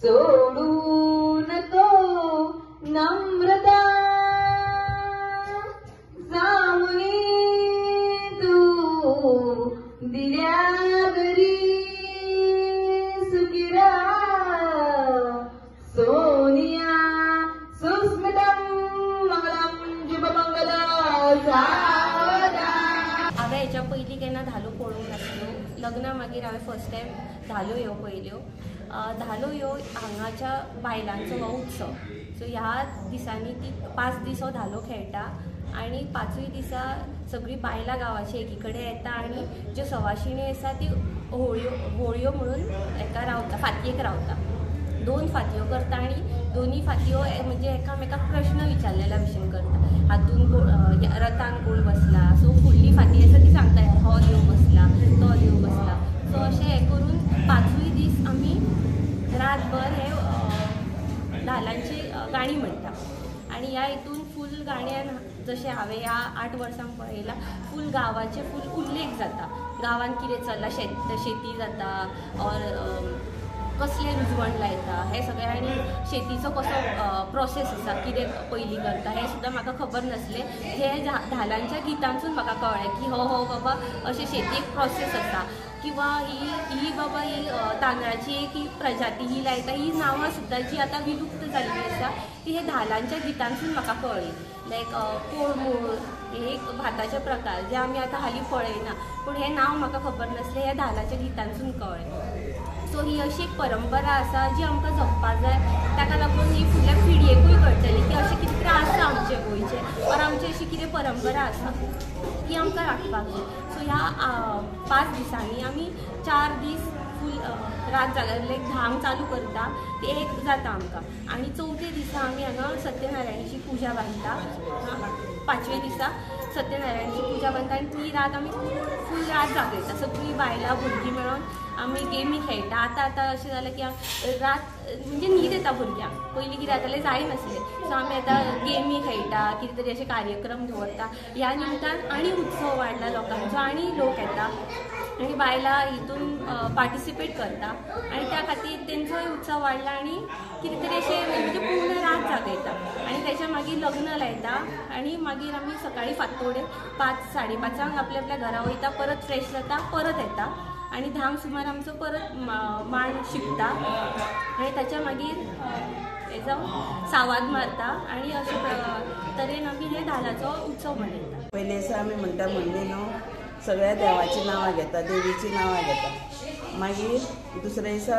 सोडू नको नम्रता जामुनी तू दिल्या घरी सुखी राहा सोनिया सुस्मितम मंगलम शुभमंगल सावधान. हांवें हेच्या पयलीं केन्ना धालो पळोवंक नासल्यो. लग्ना मागीर हांवें फर्स्ट टायम धालो ह्यो पळयल्यो. धालो ह्यो हांगाच्या बायलांचो हो उत्सव. सो ह्या दिसांनी ती 5 दीस हो धालो खेळटा आनी 5ूय दिसा सगळीं बायलां गांवाची एकी कडेन येता आनी ज्यो सवाशिणी आसा ती होळयो म्हणून एका रावता, फातयेक रावता. 2 फातयो करता आनी दोनी फातयो म्हणजे एकामेकाक प्रश्न विचारलेल्या भशेन करता. हातून रथान कोण बसला, सो फुडली फाती आसा ती सांगता हो देव बसला, तो देव बसला. सो अशें हें करून 5ूय दीस आमी रातभर हे धालांची गाणी म्हणटा. आनी ह्या हितून फूल गाण्यान जशें हांवें ह्या 8 वर्सांक पळयलां, फूल गांवाचे फूल उल्लेख जाता. गांवांत कितें चल्लां, शेती जाता ऑर कसलें रुजवण लायता हें सगळें, आनी शेतीचो कसो प्रोसेस आसा, कितें पयलीं करता हें सुद्दां म्हाका खबर नासलें. हें धालांच्या गितांसून म्हाका कळ्ळें की हो हो बाबा अशें शेतीक प्रोसेस आसा, किंवा ही बाबा ही तांदळाची एक ही प्रजाती ही लायता, ही नांवां सुद्दां जी आतां विलुप्त जाल्ली आसा ती हे धालांच्या गितांसून म्हाका कळ्ळी. लायक कोळमूळ हे एक भाताचे प्रकार जे आमी आतां हालीं पळयना, पूण हें नांव म्हाका खबर नासलें, हे धालाच्या गितांसून कळ्ळें. सो ही अशी एक परंपरा आसा जी आमकां जपपाक जाय. ताका लागून ही फुडल्या पिळगेकूय कळटली की अशें कितें तरी आसा आमचें गोंयचें, ऑर आमची अशी कितें परंपरा आसा ती आमकां राखपाक जाय. सो ह्या 5 दिसांनी आमी 4 दीस फूल रात जाल्यार लायक धाम चालू करता, ते एक जाता आमकां. आनी चवथे दिसा आमी हांगा सत्यनारायणाची पुजा बांदता. 5वे दिसा सत्यनारायणाची पुजा बांदता आनी ती रात आमी फूल रात जागयता. सगळीं बायलां भुरगीं मेळोन आमी गेमी खेळटा. आतां आतां अशें जालें की रात म्हणजे न्हीद येता भुरग्यांक, पयलीं कितें जातालें जायनासलें. सो आमी आतां गेमी खेळटा, कितें तरी अशे कार्यक्रम दवरता. ह्या निमतान आनी उत्सव वाडला लोकांचो, आनी लोक येता आनी बायलां हितून पार्टिसिपेट करता आनी त्या खातीर तेंचोय उत्सव वाडला आनी कितें तरी अशें म्हणजे पूर्ण रात जागयता. आनी तेच्या मागीर लग्न लायता आनी मागीर आमी सकाळीं फांतोडेर 5 साडे 5 आपल्या आपल्या घरा वयता, परत फ्रेश जाता, परत येता आनी 10 सुमार आमचो परत मांड शिकता आनी ताच्या मागीर हेजो सावाद मारता आनी अशे तरेन आमी हे धालाचो उत्सव मनयता. पयले दिसा आमी म्हणटा म्हणली न्हू सगळ्या देवाचीं नांवां घेता, देवीचीं नांवां घेता. मागीर दुसऱ्या दिसा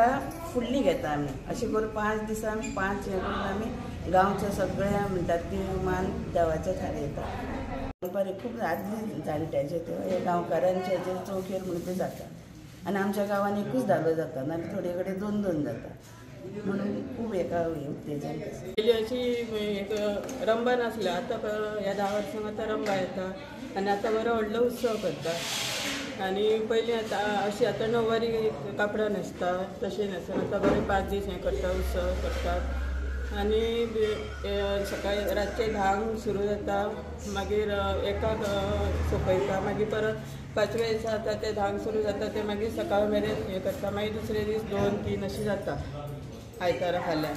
फुडली घेता आमी. अशें करून 5 दिसान 5 हें करून आमी गांवच्या सगळ्या म्हणटात ती मान देवाच्या थारयता. पारंपारीक खूब आदली जाणट्यांचे ते गांवकारांचे जे चौखेर म्हणून ते जाता आनी आमच्या गांवांत एकूच धालो जाता, नाल्यार थोडे कडेन 2 2 जाता, म्हणून खूब एका उत्तेजन. पयलीं अशी एक रंबा नासले, आतां ह्या 10 वर्सांक आतां रंबा येता आनी आतां बरो व्हडलो उत्सव करता. आनी पयलीं आतां अशी आतां णववारी कापडां न्हेसता तशें न्हेसना, आतां बरें 5 दीस हें करता, उत्सव करतात. आनी सकाळीं रातचें 10 सुरू जाता, मागीर 1 सोंपयता, मागीर परत 5व्या दिसा आतां तें 10 सुरू जाता, तें मागीर सकाळ मेरेन हें करता, मागीर दुसरे दीस 2 3 अशें जाता आयतारा फाल्यां.